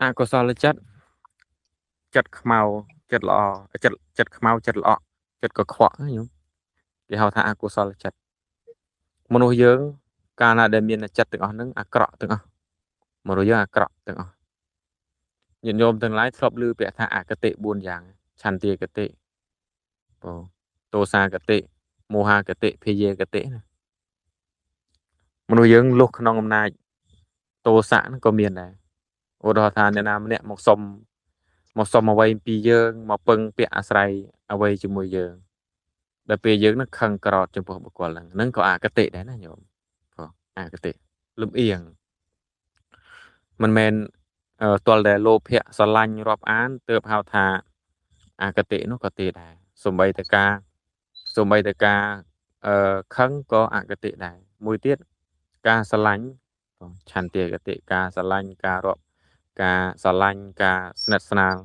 អកុសលចិត្តចិត្តខ្មៅចិត្តល្អចិត្តខ្មៅចិត្តល្អក់ចិត្តកខ្វក់ណាញោមគេហៅថាអកុសលចិត្តមនុស្សយើងកាលណាដែលមានចិត្តទាំងអស់ហ្នឹងអាក្រក់ទាំងអស់មនុស្សយើងអាក្រក់ទាំងអស់ញាតិញោមទាំងឡាយធ្លាប់ឮពាក្យថាអគតិ4យ៉ាងឆន្ទាគតិបងទោសាគតិមោហាគតិភយាគតិណាមនុស្សយើងលុះក្នុងអំណាចទោសៈហ្នឹងក៏មានដែរឧទាហរណ៍ថាអ្នកណាម្នាក់មកសុំអ្វីពីយើងមកពឹងពាក់អាស្រ័យអ្វីជាមួយយើងដល់ពេលយើងនឹងខឹងក្រោតចំពោះបុគ្គលហ្នឹងក៏អគតិដែរណាញោមបងអគតិលំអៀងមិនមែនទាល់តែលោភៈស្រឡាញ់រាប់អានទើបហៅថាអគតិនោះក៏ទេដែរសំបីតែការខឹងក៏អគតិដែរមួយទៀតការស្រឡាញ់បងឆន្ទាគតិការស្រឡាញ់ការរាប់ការស្រឡាញ់ការស្និទ្ធស្នាល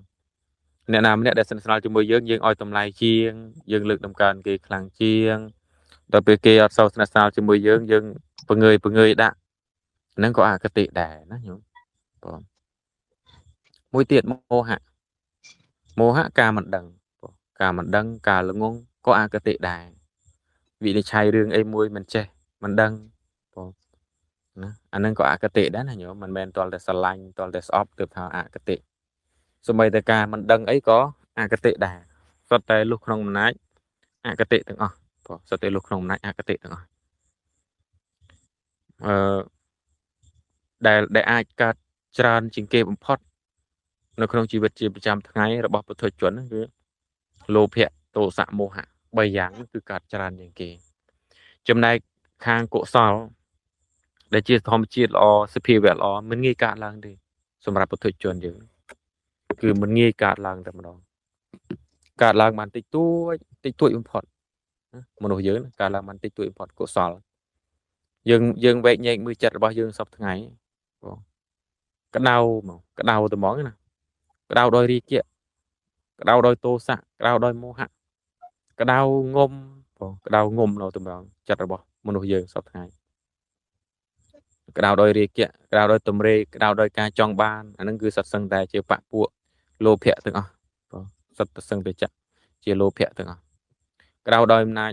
អ្នកណាម្នាក់ដែលស្និទ្ធស្នាលជាមួយយើងយើងឲ្យតម្លៃជាងយើងលើកតម្កើងគេខ្លាំងជាងដល់ពេលគេអត់សូវស្និទ្ធស្នាលជាមួយយើងយើងពងើយដាក់ហ្នឹងក៏អគតិដែរណាញោមបងមួយទៀតមោហៈមោហៈការមិនដឹងការមិនដឹងការល្ងងក៏អគតិដែរវិនិច្ឆ័យរឿងអីមួយមិនចេះមិនដឹងបងណាអាហ្នឹងក៏អគតិដែរណាញោមមិនមែនទាល់តែស្រឡាញ់ទាល់តែស្អប់ទើបថាអគតិសូម្បីតែការមិនដឹងអីក៏អគតិដែរសុទ្ធតែលុះក្នុងអំណាចអគតិទាំងអស់បងសុទ្ធតែលុះក្នុងអំណាចអគតិទាំងអស់អឺដែលអាចកើតច្រើនជាងគេបំផុតនៅក្នុងជីវិតជាប្រចាំថ្ងៃរបស់ពុទ្ធជនគឺលោភៈទោសៈមោហៈ3យ៉ាងគឺកើតច្រើនជាងគេចំណែកខាងកុសលដែលជាធម្មជាតិល្អសភាវៈល្អមិនងាយកើតឡើងទេសម្រាប់ពុទ្ធជនយើងគឺមិនងាយកើតឡើងតែម្ដងកើតឡើងបានតិចតួចតិចតួចបំផុតមនុស្សយើងកើតឡើងបានតិចតួចបំផុតកុសលយើងវែកញែកមើលចិត្តរបស់យើងសពថ្ងៃបងក្តៅមកក្តៅតែហ្មងណាក្តៅដោយរាគៈក្តៅដោយទោសៈក្តៅដោយមោហៈក្តៅងុំបងក្តៅងុំនៅតម្រងចិត្តរបស់មនុស្សយើងសពថ្ងៃក្តៅដោយរាគៈក្តៅដោយទំរេក្តៅដោយការចង់បានអាហ្នឹងគឺសិតសឹងតែជាបពួកលោភៈទាំងអស់បងសិតតែសឹងតែចាក់ជាលោភៈទាំងអស់ក្តៅដោយអំណាច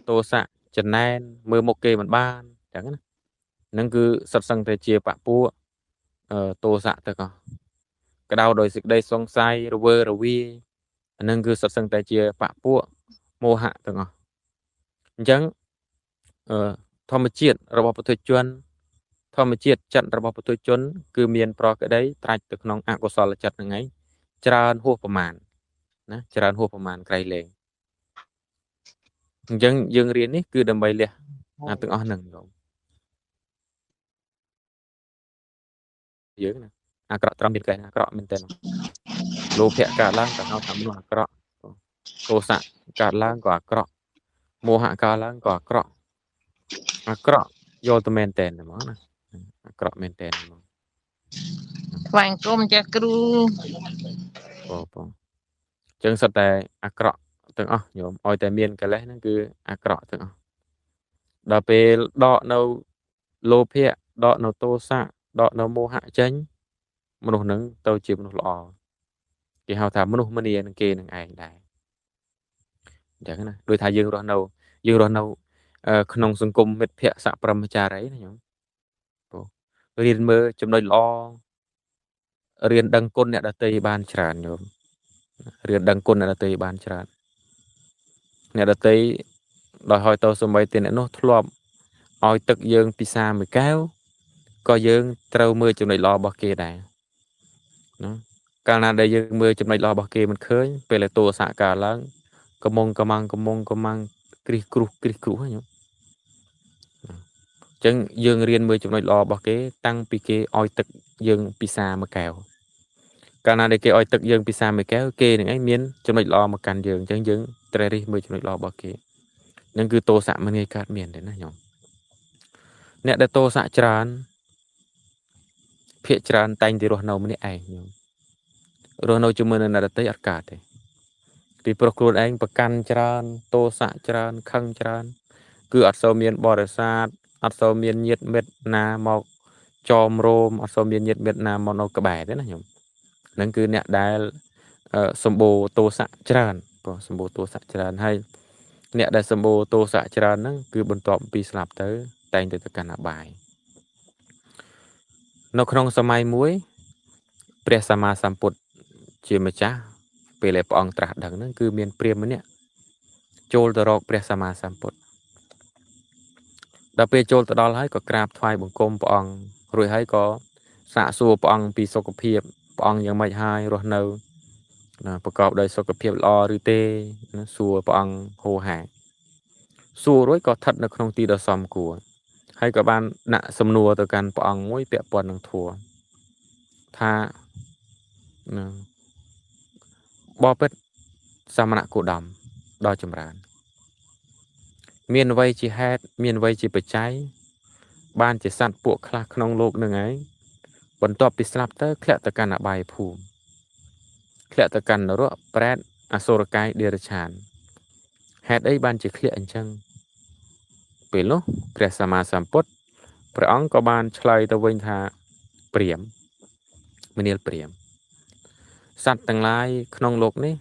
ទោសៈចំណែនមើលមុខគេមិនបានចឹងណាហ្នឹងគឺសិតសឹងតែជាបពួកទោសៈទាំងអស់ក្តៅដោយសេចក្តីសង្ស័យរវើរវាយអាហ្នឹងគឺសិតសឹងតែជាបពួកមោហៈទាំងអស់អញ្ចឹងធម្មជាតិរបស់ពុទ្ធជនធម្មជាតិចិត្តរបស់ពុទ្ធជនគឺមានប្រក្តីត្រាច់ទៅក្នុងអកុសលចិត្តហ្នឹងឯងច្រើនហួសប្រមាណណាច្រើនហួសប្រមាណក្រៃលែងអញ្ចឹងយើងរៀននេះគឺដើម្បីលះអាទាំងអស់ហ្នឹងញោមយើងណាអាក្រក់ត្រង់មានកែអាក្រក់មែនតើលោភៈកើតឡើងក៏ហៅថាមនុស្សអាក្រក់ទោសៈកើតឡើងក៏អាក្រក់មោហៈកើតឡើងក៏អាក្រក់អាក្រក់យកទៅមែនតើហ្មងណាអាក្រក់មែនតើហ្មងថ្វាយគុំចាស់គ្រូបងបងអញ្ចឹងសុទ្ធតែអាក្រក់ទាំងអស់ញោមឲ្យតែមានកិលេសហ្នឹងគឺអាក្រក់ទាំងអស់ដល់ពេលដកនៅលោភៈដកនៅទោសៈដកនៅមោហៈចេញមនុស្សហ្នឹងទៅជាមនុស្សល្អគេហៅថាមនុស្សម្នានឹងគេនឹងឯងដែរអញ្ចឹងណាដូចថាយើងរស់នៅក្នុងសង្គមមិត្តភក្តិសប្ព្រមចារីណាញោមបងរៀនមើលចំណុចល្អរៀនដឹងគុណអ្នកដទៃបានច្រើនញោមរៀនដឹងគុណអ្នកដទៃបានច្រើនអ្នកដទៃដោយហើយទៅសំបីតែអ្នកនោះធ្លាប់ឲ្យទឹកយើងពិសាមួយកែវក៏យើងត្រូវមើលចំណុចល្អរបស់គេដែរណាកាលណាដែលយើងមើលចំណុចល្អរបស់គេមិនឃើញពេលដែលទោសៈកើតឡើងកំងកំាំងកំងកំាំងគ្រិះគ្រោះគ្រិះគ្រោះហ្នឹងញោមអញ្ចឹងយើងរៀនមើលចំណុចល្អរបស់គេតាំងពីគេឲ្យទឹកយើងពិសាមួយកែវកាលណាដែលគេឲ្យទឹកយើងពិសាមួយកែវគេនឹងឯងមានចំណុចល្អមកកាន់យើងអញ្ចឹងយើងត្រូវរិះមើលចំណុចល្អរបស់គេនឹងគឺទោសៈមិនងាយកើតមានទេណាញោមអ្នកដែលទោសៈច្រើនភាកច្រើនតែងតែរស់នៅម្នាក់ឯងញោមរស់នៅជាមួយនឹងអ្នកដទៃអត់កើតទេពីព្រោះខ្លួនឯងប្រកាន់ច្រើនទោសៈច្រើនខឹងច្រើនគឺអត់សូវមានបរិស័ទអត់សូវមានញាតិមិត្តណាមក ចោមរោមអត់សូវមានញាតិមិត្តណាមកនៅក្បែរទេណាញោមហ្នឹងគឺអ្នកដែលសម្បូរទោសៈច្រើនព្រោះសម្បូរទោសៈច្រើនហើយអ្នកដែលសម្បូរទោសៈច្រើនហ្នឹងគឺបន្ទាប់ពីស្លាប់ទៅតែងតែទៅកាន់អបាយនៅក្នុងសម័យមួយព្រះសម្មាសម្ពុទ្ធជាម្ចាស់ពេលដែលព្រះអង្គត្រាស់ដឹងហ្នឹងគឺមានព្រាហ្មណ៍ម្នាក់ចូលទៅរកព្រះសម្មាសម្ពុទ្ធដល់ពេលចូលទៅដល់ហើយក៏ក្រាបថ្វាយបង្គំព្រះអង្គរួចហើយក៏សាកសួរព្រះអង្គពីសុខភាពព្រះអង្គយ៉ាងម៉េចហើយរស់នៅណាប្រកបដោយសុខភាពល្អឬទេណាសួរព្រះអង្គហោហាសួររួចក៏ស្ថិតនៅក្នុងទីដ៏សមគួរហើយក៏បានដាក់សំណួរទៅកាន់ព្រះអង្គមួយពាក់ព័ន្ធនឹងធម៌ថាណាបបិទ្ធសមណគោតមដ៏ចម្រើនមានអ្វីជាហេតុមានអ្វីជាបច្ច័យបានជាសត្វពួកខ្លះក្នុងលោកនឹងឯងបន្ទាប់ពីស្លាប់ទៅធ្លាក់ទៅកាន់អបាយភូមិធ្លាក់ទៅកាន់នរកប្រែតអសុរកាយដេរឆានហេតុអីបានជាធ្លាក់អញ្ចឹងពេលនោះព្រះសម្មាសម្ពុទ្ធព្រះអង្គក៏បានឆ្លើយទៅវិញថាព្រាហ្មណ៍មនាលព្រាហ្មណ៍សត្វទាំងឡាយក្នុងលោកនេះ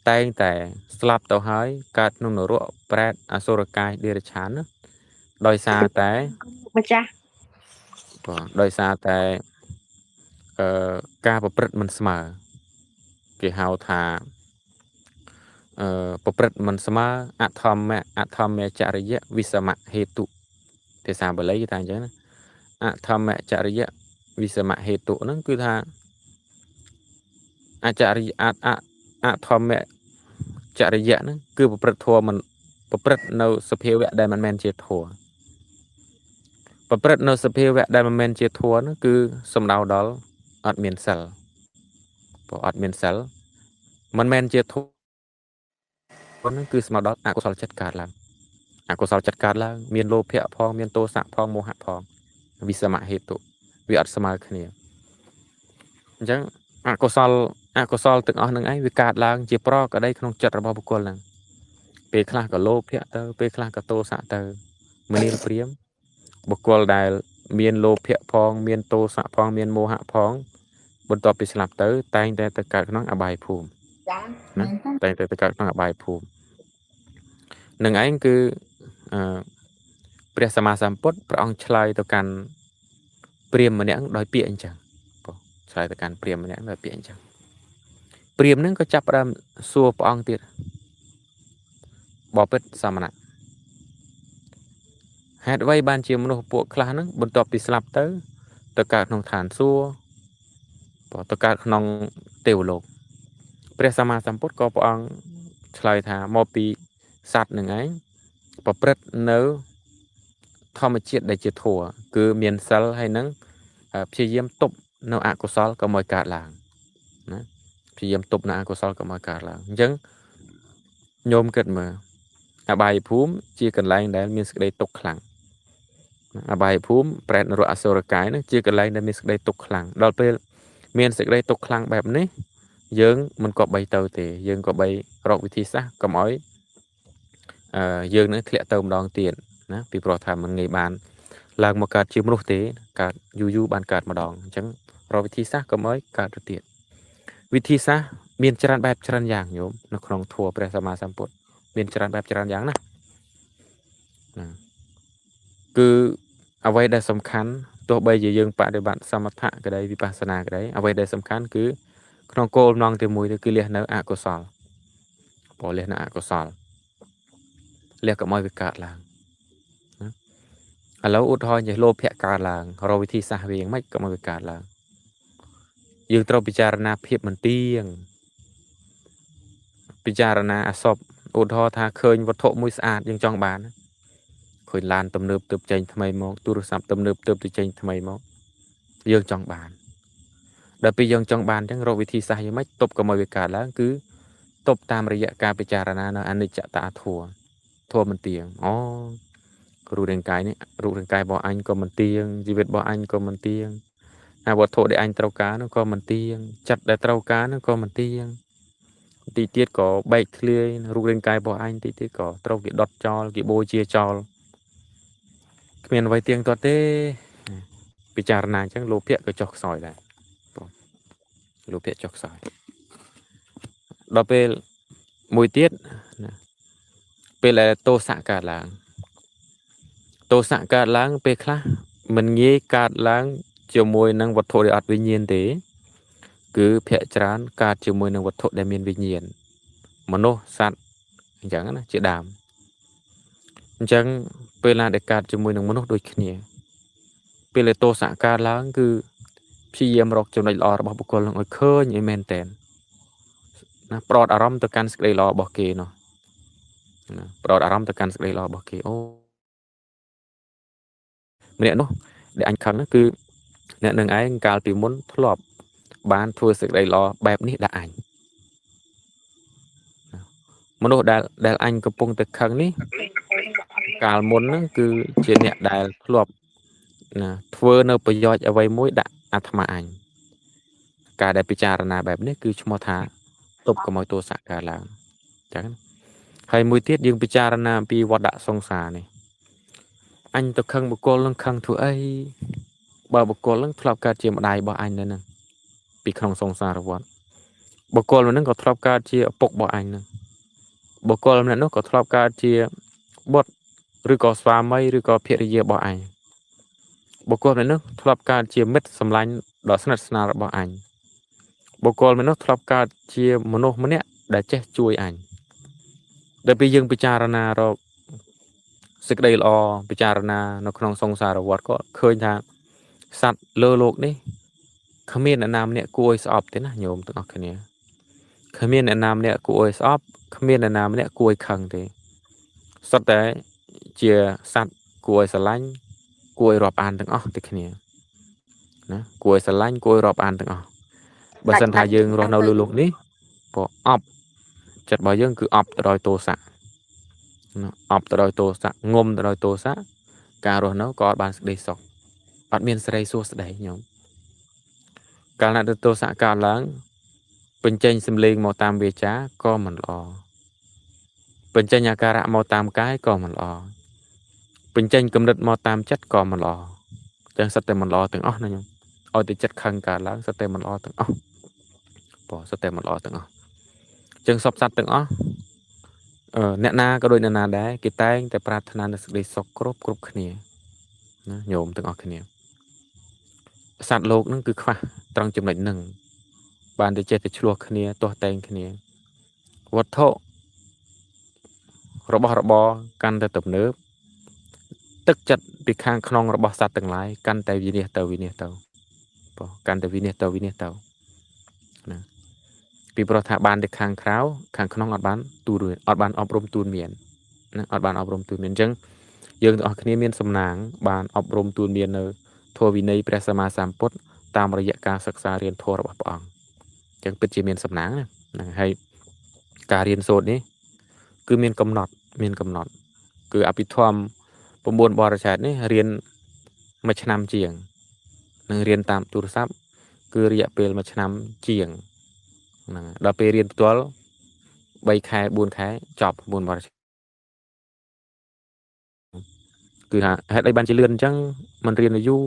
តែងតែស្លាប់ទៅហើយកើតក្នុងនរកប្រែតអសុរកាយដេរឆានណាដោយសារតែ ម្ចាស់ បាទដោយសារតែការប្រព្រឹត្តមិនស្មើគេហៅថាប្រព្រឹត្តមិនស្មើអធម្មអធម្មចរិយវិសមហេតុភាសាបាលីគេថាអញ្ចឹងណាអធម្មចរិយវិសមហេតុហ្នឹងគឺថាអចរិយអអអធម្មចរិយៈហ្នឹងគឺប្រព្រឹត្តធម៌មិនប្រព្រឹត្តនៅសភាវៈដែលមិនមែនជាធម៌ប្រព្រឹត្តនៅសភាវៈដែលមិនមែនជាធម៌ហ្នឹងគឺសំដៅដល់អត់មានសិលព្រោះអត់មានសិលមិនមែនជាធម៌ហ្នឹងគឺស្មើដល់អកុសលចិត្តកើតឡើងអកុសលចិត្តកើតឡើងមានលោភៈផងមានទោសៈផងមោហៈផងវិសមហេតុវាអត់ស្មើគ្នាអញ្ចឹងអកុសលអកុសលទាំងអស់ហ្នឹងឯងវាកើតឡើងជាប្រក្តីក្នុងចិត្តរបស់បុគ្គលហ្នឹងពេលខ្លះក៏លោភៈទៅពេលខ្លះក៏ទោសៈទៅមនាលព្រាហ្មណ៍បុគ្គលដែលមានលោភៈផងមានទោសៈផងមានមោហៈផងបន្ទាប់ពីស្លាប់ទៅតែងតែទៅកើតក្នុងអបាយភូមិ ចា ណាតែងតែទៅកើតក្នុងអបាយភូមិនឹងឯងគឺអឺព្រះសម្មាសម្ពុទ្ធព្រះអង្គឆ្លើយទៅកាន់ព្រាហ្មណ៍ម្នាក់ដោយពាក្យអញ្ចឹងបងឆ្លើយទៅកាន់ព្រាហ្មណ៍ម្នាក់ដោយពាក្យអញ្ចឹងព្រាហ្មណ៍ហ្នឹងក៏ចាប់ផ្ដើមសួរព្រះអង្គទៀតបបិទ្ធសមណៈហេតុអ្វីបានជាមនុស្សពួកខ្លះហ្នឹងបន្ទាប់ពីស្លាប់ទៅទៅកើតក្នុងឋានសួគ៌បងទៅកើតក្នុងទេវលោកព្រះសម្មាសម្ពុទ្ធក៏ព្រះអង្គឆ្លើយថាមកពីសត្វនឹងឯងប្រព្រឹត្តនៅធម្មជាតិដែលជាធម៌គឺមានសិលហើយនឹងព្យាយាមទប់នៅអកុសលកុំឲ្យកើតឡើងណាព្យាយាមទប់នៅអកុសលកុំឲ្យកើតឡើងអញ្ចឹងញោមគិតមើលអបាយភូមិជាកន្លែងដែលមានសេចក្តីទុក្ខខ្លាំងអបាយភូមិប្រែតនរកអសុរកាយហ្នឹងជាកន្លែងដែលមានសេចក្តីទុក្ខខ្លាំងដល់ពេលមានសេចក្តីទុក្ខខ្លាំងបែបនេះយើងមិនគប្បីទៅទេយើងគប្បីរកវិធីសាស្ត្រកុំឲ្យយើងនឹងធ្លាក់ទៅម្ដងទៀតណាពីព្រោះថាមិនងាយបានឡើងមកកើតជាមនុស្សទេកើតយូរយូរបានកើតម្ដងអញ្ចឹងរកវិធីសាស្ត្រកុំឲ្យកើតទៅទៀតវិធីសាស្ត្រមានច្រើនបែបច្រើនយ៉ាងញោមនៅក្នុងធម៌ព្រះសម្មាសម្ពុទ្ធមានច្រើនបែបច្រើនយ៉ាងណាណាគឺអ្វីដែលសំខាន់ទោះបីជាយើងបដិបត្តិសមថៈក្តីវិបស្សនាក្តីអ្វីដែលសំខាន់គឺក្នុងគោលបំណងទីមួយទៅគឺលះនៅអកុសលព្រោះលះនៅអកុសលលះកុំឲ្យវាកើតឡើងណាឥឡូវឧទាហរណ៍ជាលោភៈកើតឡើងរកវិធីសាស្ត្រវាយ៉ាងម៉េចកុំឲ្យវាកើតឡើងយើងត្រូវពិចារណាភាពមិនទៀងពិចារណាអសពឧទាហរណ៍ថាឃើញវត្ថុមួយស្អាតយើងចង់បានឃើញឡានទំនើបទើបចេញថ្មីមកទូរស័ព្ទទំនើបទើបទៅចេញថ្មីមកយើងចង់បានដល់ពេលយើងចង់បានអញ្ចឹងរកវិធីសាស្ត្រយ៉ាងម៉េចទប់កុំឲ្យវាកើតឡើងគឺទប់តាមរយៈការពិចារណានៅអនិច្ចតាធម៌ធម៌មិនទៀងអូរូបរាងកាយនេះរូបរាងកាយរបស់អញក៏មិនទៀងជីវិតរបស់អញក៏មិនទៀងអាវត្ថុដែលអញត្រូវការនោះក៏មិនទៀងចិត្តដែលត្រូវការនោះក៏មិនទៀងទីទៀតក៏បែកធ្លាយរូបរាងកាយរបស់អញទីទៀតក៏ត្រូវគេដុតចោលគេបូជាចោលគ្មានអ្វីទៀងទាត់ទេ ពិចារណាអញ្ចឹងលោភៈក៏ចុះខ្សោយដែរបងលោភៈចុះខ្សោយដល់ពេលមួយទៀតណាពេលដែលទោសៈកើតឡើងទោសៈកើតឡើងពេលខ្លះមិនងាយកើតឡើងជាមួយនឹងវត្ថុដែលអត់វិញ្ញាណទេគឺភាគច្រើនកើតជាមួយនឹងវត្ថុដែលមានវិញ្ញាណមនុស្សសត្វអញ្ចឹងណាជាដើមអញ្ចឹងពេលណាដែលកើតជាមួយនឹងមនុស្សដូចគ្នាពេលដែលទោសៈកើតឡើងគឺព្យាយាមរកចំណុចល្អរបស់បុគ្គលនឹងឲ្យឃើញឲ្យមែនតែនណាប្រដអារម្មណ៍ទៅកាន់សេចក្តីល្អរបស់គេនោះណាប្រដអារម្មណ៍ទៅកាន់សេចក្តីល្អរបស់គេអូម្នាក់នោះដែលអញខឹងហ្នឹងគឺអ្នកនឹងឯងកាលពីមុនធ្លាប់បានធ្វើសេចក្តីល្អបែបនេះដាក់អញមនុស្សដែលអញកំពុងតែខឹងនេះកាលមុនហ្នឹងគឺជាអ្នកដែលធ្លាប់ណាធ្វើនៅប្រយោជន៍អ្វីមួយដាក់អាត្មាអញការដែលពិចារណាបែបនេះគឺឈ្មោះថាទប់កុំឲ្យទោសៈកើតឡើងអញ្ចឹងហើយមួយទៀតយើងពិចារណាអំពីវដ្តសង្សារនេះអញទៅខឹងបុគ្គលនឹងខឹងធ្វើអីបើបុគ្គលនឹងធ្លាប់កើតជាម្ដាយរបស់អញនៅនឹងពីក្នុងសង្សារវដ្តបុគ្គលម្នាក់នឹងក៏ធ្លាប់កើតជាឪពុករបស់អញនឹងបុគ្គលម្នាក់នោះក៏ធ្លាប់កើតជាបុត្រឬក៏ស្វាមីឬក៏ភរិយារបស់អញបុគ្គលម្នាក់នោះធ្លាប់កើតជាមិត្តសម្លាញ់ដ៏ស្និទ្ធស្នាលរបស់អញបុគ្គលម្នាក់នោះធ្លាប់កើតជាមនុស្សម្នាក់ដែលចេះជួយអញដល់ពេលយើងពិចារណារកសេចក្តីល្អពិចារណានៅក្នុងសង្សារវដ្តក៏ឃើញថាសត្វលើលោកនេះគ្មានអ្នកណាម្នាក់គួរឲ្យស្អប់ទេណាញោមទាំងអស់គ្នាគ្មានអ្នកណាម្នាក់គួរឲ្យស្អប់គ្មានអ្នកណាម្នាក់គួរឲ្យខឹងទេសុទ្ធតែជាសត្វគួរឲ្យស្រឡាញ់គួរឲ្យរាប់អានទាំងអស់ទាំងគ្នាណាគួរឲ្យស្រឡាញ់គួរឲ្យរាប់អានទាំងអស់បើសិនថាយើងរស់នៅលើលោកនេះក៏អប់ចិត្តរបស់យើងគឺអប់ទៅដោយទោសៈណាអប់ទៅដោយទោសៈងុំទៅដោយទោសៈការរស់នៅក៏អត់បានសេចក្តីសុខអត់មានសេរីសួស្តីញោមកាលណាទោសៈកើតឡើងបញ្ចេញសម្លេងមកតាមវាចាក៏មិនល្អបញ្ចេញអាការៈមកតាមកាយក៏មិនល្អបញ្ចេញគំនិតមកតាមចិត្តក៏មិនល្អចឹងសិតតែមិនល្អទាំងអស់ណាញោមឲ្យតែចិត្តខឹងកើតឡើងសិតតែមិនល្អទាំងអស់ព្រោះសិតតែមិនល្អទាំងអស់ចឹងសពសត្វទាំងអស់អ្នកណាក៏ដូចអ្នកណាដែរគេតែងតែប្រាថ្នានូវសេចក្តីសុខគ្រប់គ្នាណាញោមទាំងអស់គ្នាសត្វលោកនឹងគឺខ្វះត្រង់ចំណុចនឹងបានតែចេះតែឆ្លោះគ្នាទាស់តែងគ្នាវត្ថុរបស់របរកាន់តែទំនើបទឹកចិត្តពីខាងក្នុងរបស់សត្វទាំងឡាយកាន់តែវិនាសទៅវិនាសទៅបងកាន់តែវិនាសទៅវិនាសទៅណាពីព្រោះថាបានតែខាងក្រៅខាងក្នុងអត់បានទូនអត់បានអប់រំទូនមានណាអត់បានអប់រំទូនមានអញ្ចឹងយើងទាំងអស់គ្នាមានសំណាងបានអប់រំទូនមាននៅធម៌វិន័យព្រះសម្មាសម្ពុទ្ធតាមរយៈការសិក្សារៀនធម៌របស់ព្រះអង្គអញ្ចឹងពិតជាមានសំណាងណាហ្នឹងហើយការរៀនសូត្រនេះគឺមានកំណត់មានកំណត់គឺអភិធម្ម9បរិច្ឆេទនេះរៀនមួយឆ្នាំជាងនឹងរៀនតាមទូរស័ព្ទគឺរយៈពេលមួយឆ្នាំជាងហ្នឹងដល់ពេលរៀនផ្ទាល់3ខែ4ខែចប់9បរិច្ឆេទគឺថាហេតុអីបានជាលឿនអញ្ចឹងមិនរៀនយូរ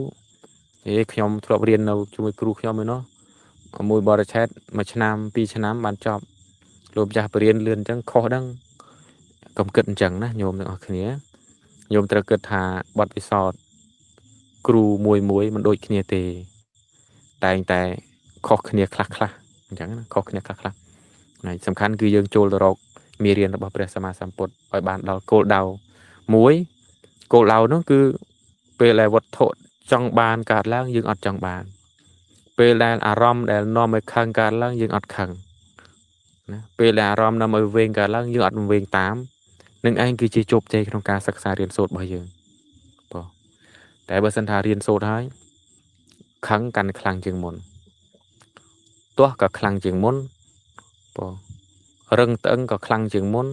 ហេខ្ញុំធ្លាប់រៀននៅជាមួយគ្រូខ្ញុំឯណោះមួយបរិច្ឆេទមួយឆ្នាំ2ឆ្នាំបានចប់លោកម្ចាស់បរៀនលឿនអញ្ចឹងខុសដឹងកុំគិតអញ្ចឹងណាញោមទាំងអស់គ្នាញោមត្រូវគិតថាបទពិសោធន៍គ្រូមួយមួយមិនដូចគ្នាទេតែងតែខុសគ្នាខ្លះខ្លះអញ្ចឹងណាខុសគ្នាខ្លះខ្លះហើយសំខាន់គឺយើងចូលទៅរកមេរៀនរបស់ព្រះសម្មាសម្ពុទ្ធឲ្យបានដល់គោលដៅមួយគោលដៅនោះគឺពេលដែលវត្ថុចង់បានកើតឡើងយើងអត់ចង់បានពេលដែលអារម្មណ៍ដែលនាំឲ្យខឹងកើតឡើងយើងអត់ខឹងណាពេលដែលអារម្មណ៍នាំឲ្យវែងកើតឡើងយើងអត់វែងតាមនឹងឯងគឺជាជោគជ័យក្នុងការសិក្សារៀនសូត្ររបស់យើងបងតែបើសិនថារៀនសូត្រហើយខឹងកាន់ខ្លាំងជាងមុនទាស់ក៏ខ្លាំងជាងមុនបងរឹងត្អឹងក៏ខ្លាំងជាងមុន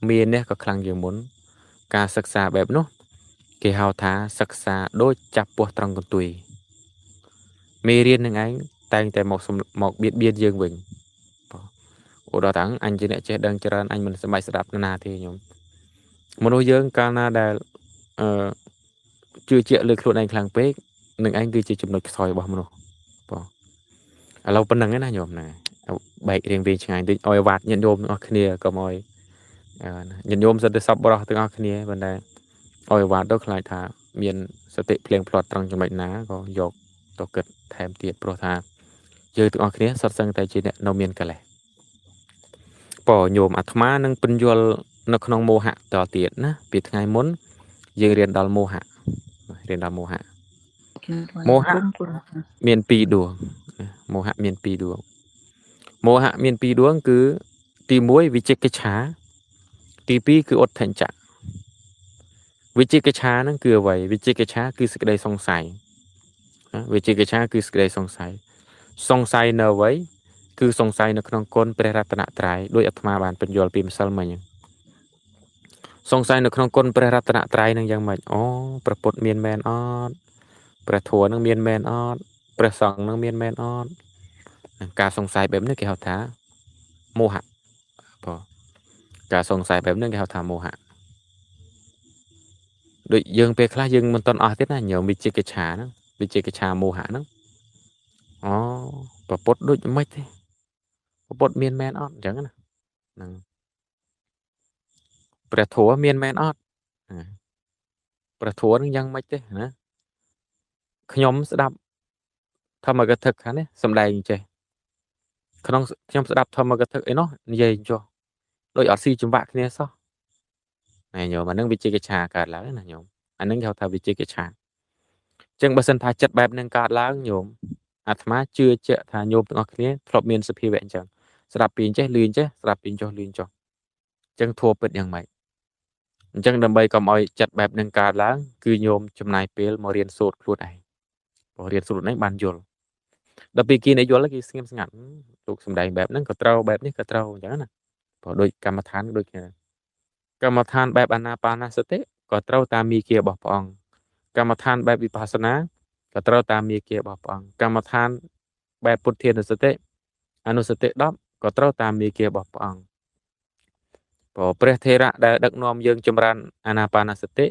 មាននេះក៏ខ្លាំងជាងមុនការសិក្សាបែបនោះគេហៅថាសិក្សាដូចចាប់ពោះត្រង់កន្ទុយមេរៀននឹងឯងតែងតែមកបៀតបៀនយើងវិញបងអូដល់តាំងអញជាអ្នកចេះដឹងច្រើនអញមិនសប្បាយស្ដាប់ណាទេញោមមនុស្សយើងកាលណាដែលអឺជឿជាក់លើខ្លួនឯងខ្លាំងពេក នឹងឯងគឺជាចំណុចខ្សោយរបស់មនុស្សបងឥឡូវប៉ុណ្្នឹងឯណាញោមណាបែករៀងវិញឆ្ងាយតិចឲ្យវត្តញាតិញោមទាំងអស់គ្នាកុំឲ្យញាតិញោមសិតតែសប្បុរសទាំងអស់គ្នាប៉ុន្តែឲ្យវត្តទៅខ្លាចថាមានសតិភ្លៀងផ្្លាត់ត្រង់ចំណុចណាក៏យកទៅគិតថែមទៀតព្រោះថាយើងទាំងអស់គ្នាសុទ្ធសឹងតែជាអ្នកនៅមានកិលេសបើញោមអាត្មានឹងពន្យល់នៅក្នុងមោហៈតទៀតណាពីថ្ងៃមុនយើងរៀនដល់មោហៈរៀនដល់មោហៈមោហៈមាន2ដួងមោហៈមាន2ដួងមោហៈមាន2ដួងគឺទី1វិជិកិច្ឆាទី2គឺឧទ្ធញ្ចៈវិជិកិច្ឆាហ្នឹងគឺអ្វីវិជិកិច្ឆាគឺសេចក្តីសង្ស័យវិជិកិច្ឆាគឺសេចក្តីសង្ស័យសង្ស័យនៅអ្វីគឺសង្ស័យនៅក្នុងគុណព្រះរតនត្រ័យដោយអាត្មាបានពន្យល់ពីម្សិលមិញសង្ស័យនៅក្នុងគុណព្រះរតនត្រ័យនឹងយ៉ាងម៉េចអូព្រះពុទ្ធមានមែនអត់ព្រះធម៌នឹងមានមែនអត់ព្រះសង្ឃនឹងមានមែនអត់នឹងការសង្ស័យបែបនេះគេហៅថាមោហៈបងការសង្ស័យបែបនេះគេហៅថាមោហៈដូចយើងពេលខ្លះយើងមិនទាន់អស់ទៀតណាញោមវិជិកិច្ឆាហ្នឹងវិជិកិច្ឆាមោហៈហ្នឹងអូព្រះពុទ្ធដូចមិនទេព្រះពុទ្ធមានមែនអត់អញ្ចឹងណាហ្នឹងព្រះធម៌មានមែនអត់ព្រះធម៌នឹងយ៉ាងម៉េចទេណាខ្ញុំស្ដាប់ធម្មកថាខាងនេះសំដែងចេះក្នុងខ្ញុំស្ដាប់ធម្មកថាអីនោះនិយាយចុះដូចអត់ស៊ីចង្វាក់គ្នាសោះណែញោមអានឹងវិជិកិច្ឆាកើតឡើងណាញោមអានឹងគេហៅថាវិជិកិច្ឆាអញ្ចឹងបើសិនថាចិត្តបែបនឹងកើតឡើងញោមអាត្មាជឿជាក់ថាញោមទាំងអស់គ្នាធ្លាប់មានសភាវៈអញ្ចឹងស្ដាប់ពីអញ្ចេះលឺអញ្ចេះស្ដាប់ពីចុះលឺចុះអញ្ចឹងធัวពិតយ៉ាងម៉េចអញ្ចឹងដើម្បីកុំឲ្យចិត្តបែបនឹងកើតឡើងគឺញោមចំណាយពេលមករៀនសូត្រខ្លួនឯងព្រោះរៀនសូត្រខ្លួនឯងបានយល់ដល់ពេលគេនិយាយយល់គេស្ងៀមស្ងាត់លោកសំដែងបែបហ្នឹងក៏ត្រូវបែបនេះក៏ត្រូវអញ្ចឹងណាព្រោះដូចកម្មដ្ឋានដូចគ្នាកម្មដ្ឋានបែបអានាបានសតិក៏ត្រូវតាមមាគ៌ារបស់ព្រះអង្គកម្មដ្ឋានបែបវិបស្សនាក៏ត្រូវតាមមាគ៌ារបស់ព្រះអង្គកម្មដ្ឋានបែបពុទ្ធានុសតិអនុសតិ10ក៏ត្រូវតាមមាគ៌ារបស់ព្រះអង្គព្រោះព្រះថេរៈដែលដឹកនាំយើងចម្រើនអានាបានសតិ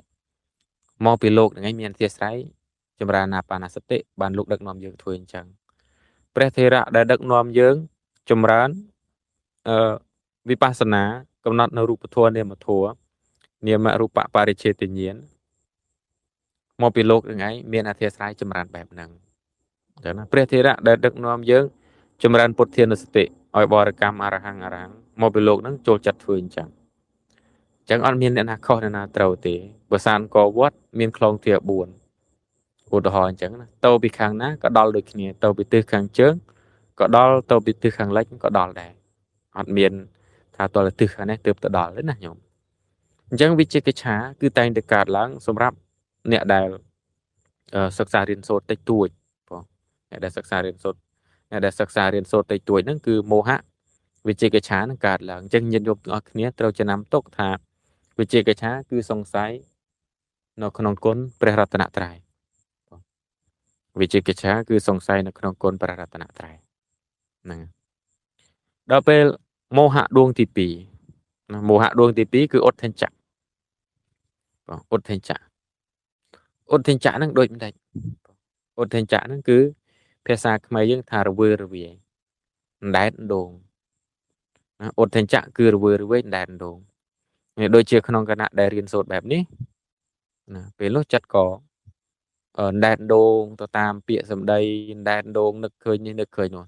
មកពីលោកហ្នឹងឯងមានអធិស្ឋានចម្រើនអានាបានសតិបានលោកដឹកនាំយើងធ្វើអញ្ចឹងព្រះថេរៈដែលដឹកនាំយើងចម្រើនវិបស្សនាកំណត់នៅរូបធម៌នាមធម៌នាមរូបបរិច្ឆេទញ្ញាណមកពីលោកហ្នឹងឯងមានអធិស្ឋានចម្រើនបែបហ្នឹងអញ្ចឹងណាព្រះថេរៈដែលដឹកនាំយើងចម្រើនពុទ្ធានុសតិឲ្យបរិកម្មអរហង្គអរហង្គមកពីលោកហ្នឹងចូលចិត្តធ្វើអញ្ចឹងអញ្ចឹងអត់មានអ្នកណាខុសអ្នកណាត្រូវទេបើសានកវត្តមានខ្លងធា4ឧទាហរណ៍អញ្ចឹងណាទៅពីខាងណាក៏ដល់ដូចគ្នាទៅពីទិសខាងជើងក៏ដល់ទៅពីទិសខាងលិចក៏ដល់ដែរអត់មានថាតលទិសខាងនេះទើបទៅដល់ទេណាញោមអញ្ចឹងវិជិកិច្ឆាគឺតែងតែកើតឡើងសម្រាប់អ្នកដែលសិក្សារៀនសូត្រតិចតួចបងអ្នកដែលសិក្សារៀនសូត្រអ្នកដែលសិក្សារៀនសូត្រតិចតួចហ្នឹងគឺមោហៈវិជិកិច្ឆានឹងកើតឡើងអញ្ចឹងញាតិញោមទាំងអស់គ្នាត្រូវចំណាំទុកថាវិជិកិច្ឆាគឺសង្ស័យនៅក្នុងគុណព្រះរតនត្រ័យវិជិកិច្ឆាគឺសង្ស័យនៅក្នុងគុណព្រះរតនត្រ័យហ្នឹងដល់ពេលមោហៈដួងទី2ណាមោហៈដួងទី2គឺឧទ្ធញ្ចៈបងឧទ្ធញ្ចៈឧទ្ធញ្ចៈហ្នឹងដូចម្ដេចឧទ្ធញ្ចៈហ្នឹងគឺភាសាខ្មែរយើងថារវើរវាយអណ្ដែតដងណាឧទ្ធញ្ចៈគឺរវើរវាយអណ្ដែតដងនេះដូចជាក្នុងគណៈដែលរៀនសូត្របែបនេះណាពេលនោះចិត្តក៏អណ្ដែតដងទៅតាមពាក្យសម្ដីអណ្ដែតដងនឹកឃើញនេះនឹកឃើញនោះ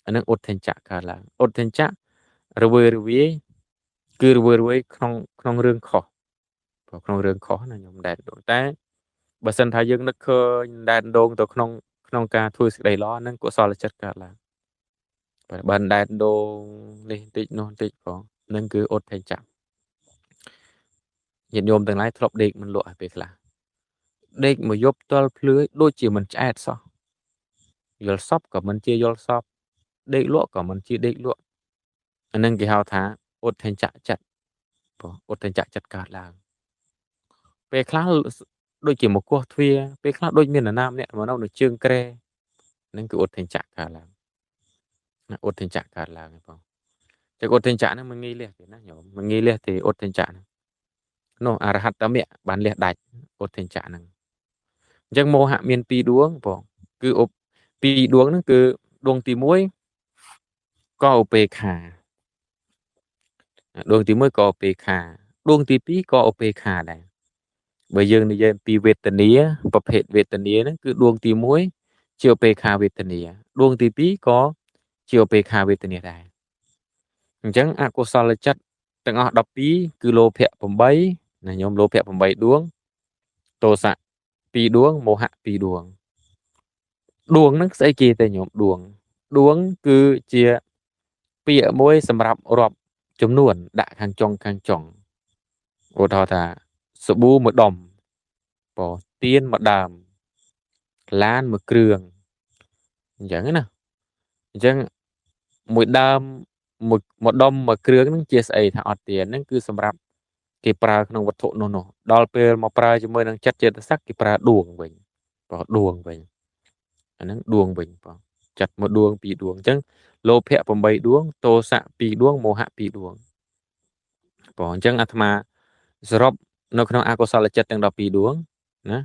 អានឹងឧទ្ធញ្ចៈកើតឡើងឧទ្ធញ្ចៈរវើរវាយគឺរវើរវាយក្នុងក្នុងរឿងខុសព្រោះក្នុងរឿងខុសណាខ្ញុំដែតដងតែបើសិនថាយើងនឹកឃើញដែតដងទៅក្នុងក្នុងការធ្វើសេចក្តីល្អហ្នឹងកុសលចិត្តកើតឡើងបើដែតដងនេះបន្តិចនោះបន្តិចផងនឹងគឺឧទ្ធញ្ចៈញាតិញោមទាំងឡាយធ្លាប់ដេកមិនលក់ឲ្យពេលខ្លះដេកមួយយប់ទល់ភ្លឺដូចជាមិនឆ្អែតសោះយល់សពក៏មិនជាយល់សពដេកលក់ក៏មិនជាដេកលក់អានឹងគេហៅថាឧទ្ធញ្ចៈចិត្តបងឧទ្ធញ្ចៈចិត្តកើតឡើងពេលខ្លះដូចជាមកគោះទ្វាពេលខ្លះដូចមាននរណាម្នាក់មកនៅជើងក្រែហ្នឹងគឺឧទ្ធញ្ចៈកើតឡើងណាឧទ្ធញ្ចៈកើតឡើងបងតែឧទ្ធញ្ចៈហ្នឹងមិនងាយលះទេណាញោមមិនងាយលះទេឧទ្ធញ្ចៈហ្នឹងនោះអរហត្តមគ្គបានលះដាច់ឧទ្ធញ្ចៈហ្នឹង អញ្ចឹងមោហៈមាន2ដួងបងគឺឧប2ដួងហ្នឹងគឺដួងទី1ក៏ឧបេក្ខាដួងទី1ក៏ឧបេក្ខាដួងទី2ក៏ឧបេក្ខាដែរបើយើងនិយាយពីវេទនាប្រភេទវេទនាហ្នឹងគឺដួងទី1ជាឧបេក្ខាវេទនាដួងទី2ក៏ជាឧបេក្ខាវេទនាដែរអញ្ចឹងអកុសលចិត្តទាំងអស់12គឺលោភៈ8ណាញោមលោភៈ8ដួងទោសៈ2ដួងមោហៈ2ដួងដួងហ្នឹងស្អីគេទៅញោមដួងដួងគឺជាពាក្យមួយសម្រាប់រាប់ចំនួនដាក់ខាងចុងខាងចុងឧទាហរណ៍ថាសាប៊ូមួយដុំបទៀនមួយដើមឡានមួយគ្រឿងអញ្ចឹងណាអញ្ចឹងមួយដើមមួយដុំមួយគ្រឿងហ្នឹងជាស្អីថាអត់ទៀនហ្នឹងគឺសម្រាប់គេប្រើក្នុងវត្ថុនោះនោះដល់ពេលមកប្រើជាមួយនឹងចិត្តចេតសិកគេប្រើដួងវិញបើដួងវិញអាហ្នឹងដួងវិញបងចិត្តមួយដួងពីរដួងអញ្ចឹងលោភៈ8ដួងទោសៈ2ដួងមោហៈ2ដួងបងអញ្ចឹងអាត្មាសរុបនៅក្នុងអកុសលចិត្តទាំង12ដួងណា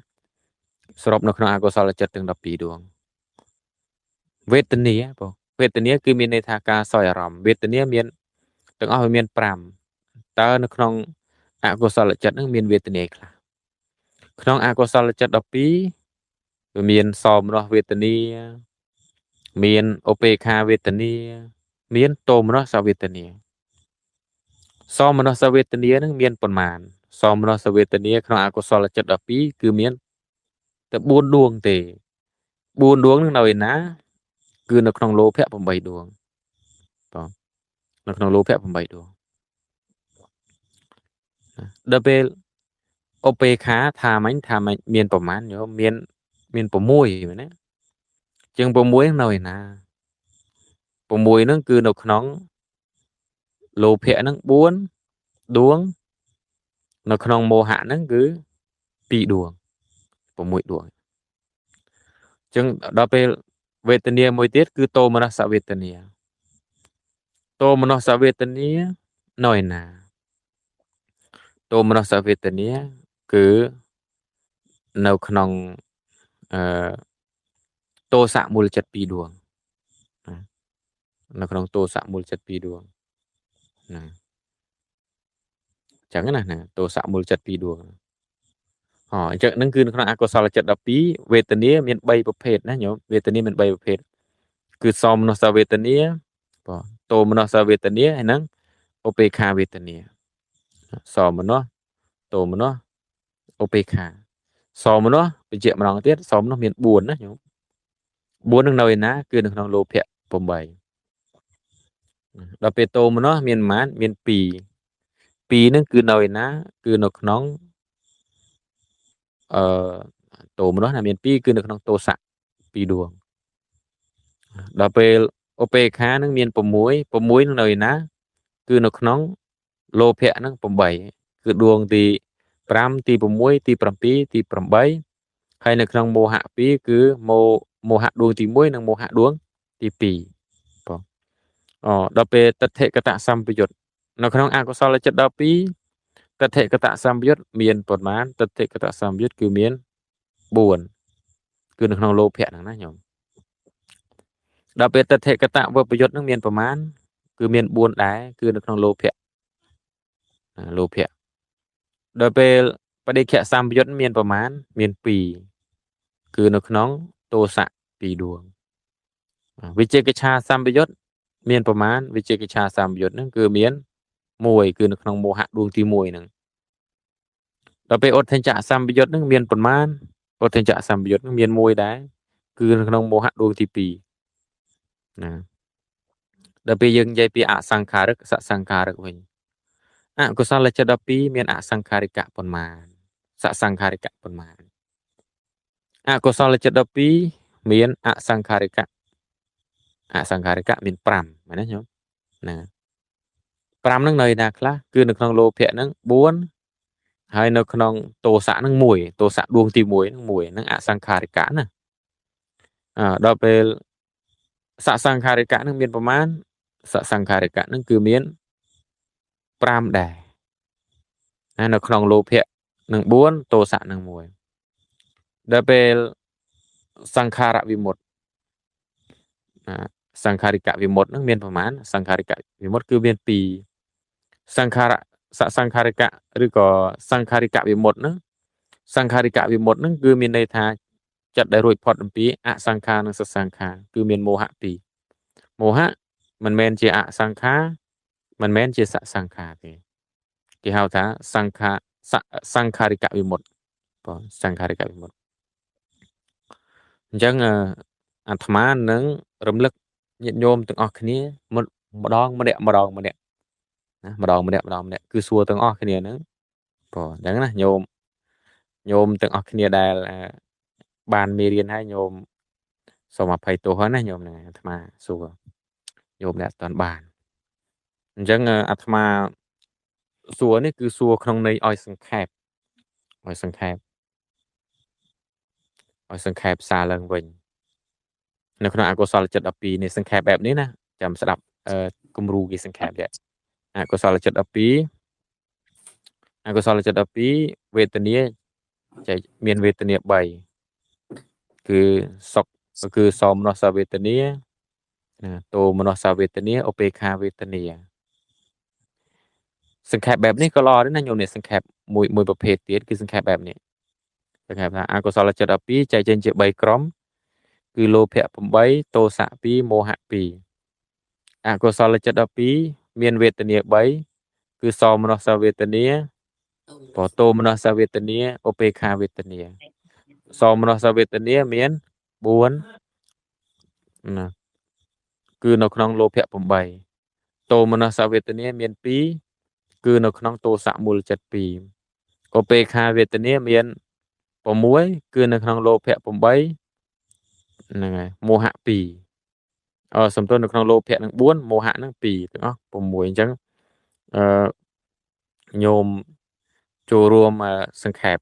សរុបនៅក្នុងអកុសលចិត្តទាំង12ដួងវេទនាបងវេទនាគឺមានន័យថាការសោយអារម្មណ៍វេទនាមានទាំងអស់វាមាន5តើនៅក្នុងអកុសលចិត្តហ្នឹងមានវេទនាខ្លះក្នុងអកុសលចិត្ត12វាមានសោមនស្សវេទនាមានឧបេក្ខាវេទនាមានទោមនស្សវេទនាសោមនស្សវេទនានឹងមានប៉ុន្មានសោមនស្សវេទនាក្នុងអកុសលចិត្ត12គឺមានតែ4ដួងទេ4ដួងនឹងនៅឯណាគឺនៅក្នុងលោភៈ8ដួងបងនៅក្នុងលោភៈ8ដួងដល់ពេលឧបេក្ខាថាមិញមានប្រមាណយោមាន6មែនទេជាង6នៅឯណា6ហ្នឹងគឺនៅក្នុងលោភៈហ្នឹង4ដួងនៅក្នុងមោហៈហ្នឹងគឺ2ដួង6ដួងអញ្ចឹងដល់ពេលវេទនាមួយទៀតគឺទោមនស្សវេទនាទោមនស្សវេទនានៅឯណាទោមនស្សវេទនាគឺនៅក្នុងអឺទោសៈមូលចិត្ត2ដួងនៅក្នុងទោសៈមូលចិត្ត2ដួងណាអញ្ចឹងណាទោសៈមូលចិត្ត2ដួងអញ្ចឹងហ្នឹងគឺនៅក្នុងអកុសលចិត្ត12វេទនាមាន3ប្រភេទណាញោមវេទនាមាន3ប្រភេទគឺសោមនស្សវេទនាបាទទោមនស្សវេទនាហើយហ្នឹងឧបេក្ខាវេទនាសោមនស្សទោមនស្សឧបេក្ខាសោមនស្សបញ្ជាក់ម្ដងទៀតសោមនស្សមាន4ណាញោម4នឹងនៅឯណាគឺនៅក្នុងលោភៈ8ដល់ពេលទោមនស្សមានប៉ុន្មានមាន2 2ហ្នឹងគឺនៅឯណាគឺនៅក្នុងអឺទោមនស្សណាមាន2គឺនៅក្នុងទោសៈ2ដួងដល់ពេលឧបេក្ខានឹងមាន6 6នឹងនៅឯណាគឺនៅក្នុងលោភៈហ្នឹង8គឺដួងទី5ទី6ទី7ទី8ហើយនៅក្នុងមោហៈ2គឺមោហៈដួងទី1និងមោហៈដួងទី2បងដល់ពេលទិដ្ឋិកតសម្បយុត្តនៅក្នុងអកុសលចិត្ត12ទិដ្ឋិកតសម្បយុត្តមានប៉ុន្មានទិដ្ឋិកតសម្បយុត្តគឺមាន4គឺនៅក្នុងលោភៈហ្នឹងណាញោមដល់ពេលទិដ្ឋិកតវិបយុត្តហ្នឹងមានប្រមាណគឺមាន4ដែរគឺនៅក្នុងលោភៈលោភៈដល់ពេលបដិខៈសម្បយុត្តមានប្រមាណមាន2គឺនៅក្នុងទោសៈ2ដួងវិជិកិច្ឆាសម្បយុត្តមានប្រមាណវិជិកិច្ឆាសម្បយុត្តហ្នឹងគឺមាន1គឺនៅក្នុងមោហៈដួងទី1ហ្នឹងដល់ពេលឧទ្ធញ្ចៈសម្បយុត្តហ្នឹងមានប្រមាណឧទ្ធញ្ចៈសម្បយុត្តហ្នឹងមាន1ដែរគឺនៅក្នុងមោហៈដួងទី2ណាដល់ពេលយើងនិយាយពីអសង្ខារិកសសង្ខារិកវិញអកុសលចិត្ត12មានអសង្ខារិកៈប៉ុន្មានសសង្ខារិកៈប៉ុន្មានអកុសលចិត្ត12មានអសង្ខារិកៈអសង្ខារិកៈមាន5មែនទេញោមណា5ហ្នឹងនៅឯណាខ្លះគឺនៅក្នុងលោភៈហ្នឹង4ហើយនៅក្នុងទោសៈហ្នឹង1ទោសៈដួងទី1ហ្នឹង1ហ្នឹងអសង្ខារិកៈណាដល់ពេលសសង្ខារិកៈហ្នឹងមានប្រមាណសសង្ខារិកៈហ្នឹងគឺមាន5ដែរណានៅក្នុងលោភៈនឹង4ទោសៈនឹង1 ដល់ពេលសង្ខារវិមុតណាសង្ខារិកវិមុតហ្នឹងមានប្រមាណសង្ខារិកវិមុតគឺមាន2សង្ខារសសង្ខារិកៈឬក៏សង្ខារិកវិមុតហ្នឹងសង្ខារិកវិមុតហ្នឹងគឺមានន័យថាចិត្តដែលរួចផុតអំពីអសង្ខារនិងសសង្ខារគឺមានមោហៈពីរមោហៈមិនមែនជាអសង្ខារមិនមែនជាសសង្ខារទេគេហៅថាសង្ខាសង្ខារិកវិមុតបងសង្ខារិកវិមុតអញ្ចឹងអាត្មានឹងរំលឹកញាតិញោមទាំងអស់គ្នាម្ដងម្នាក់ម្ដងម្នាក់ណាម្ដងម្នាក់ម្ដងម្នាក់គឺសួរទាំងអស់គ្នាហ្នឹងបងអញ្ចឹងណាញោមញោមទាំងអស់គ្នាដែលបានមេរៀនហើយញោមសូមអភ័យទោសហើយណាញោមហ្នឹងអាត្មាសួរញោមអ្នកអត់ទាន់បានអញ្ចឹងអាត្មាសួរនេះគឺសួរក្នុងន័យឲ្យសង្ខេបឲ្យសង្ខេបឲ្យសង្ខេបសារឡើងវិញនៅក្នុងអកុសលចិត្ត12នេះសង្ខេបបែបនេះណាចាំស្ដាប់គំរូគេសង្ខេបទៀតអកុសលចិត្ត12អកុសលចិត្ត12វេទនាចែកមានវេទនា3គឺសុខគឺសោមនស្សវេទនាណាទោមនស្សវេទនាឧបេក្ខាវេទនាសង្ខេបបែបនេះក៏ល្អដែរណាញោមនេះសង្ខេបមួយមួយប្រភេទទៀតគឺសង្ខេបបែបនេះសង្ខេបថាអកុសលចិត្ត12ចែកចេញជា3ក្រុមគឺលោភៈ8ទោសៈ2មោហៈ2អកុសលចិត្ត12មានវេទនា3គឺសោមនស្សវេទនាបតោមនស្សវេទនាឧបេក្ខាវេទនាសោមនស្សវេទនាមាន4ណាគឺនៅក្នុងលោភៈ8ទោមនស្សវេទនាមាន2គឺនៅក្នុងទោសៈមូលចិត្ត2ឧបេក្ខាវេទនាមាន6គឺនៅក្នុងលោភៈ8ហ្នឹងហើយមោហៈ2សំទោសនៅក្នុងលោភៈនឹង4មោហៈនឹង2ទាំងអស់6អញ្ចឹងអឺញោមចូលរួមសង្ខេប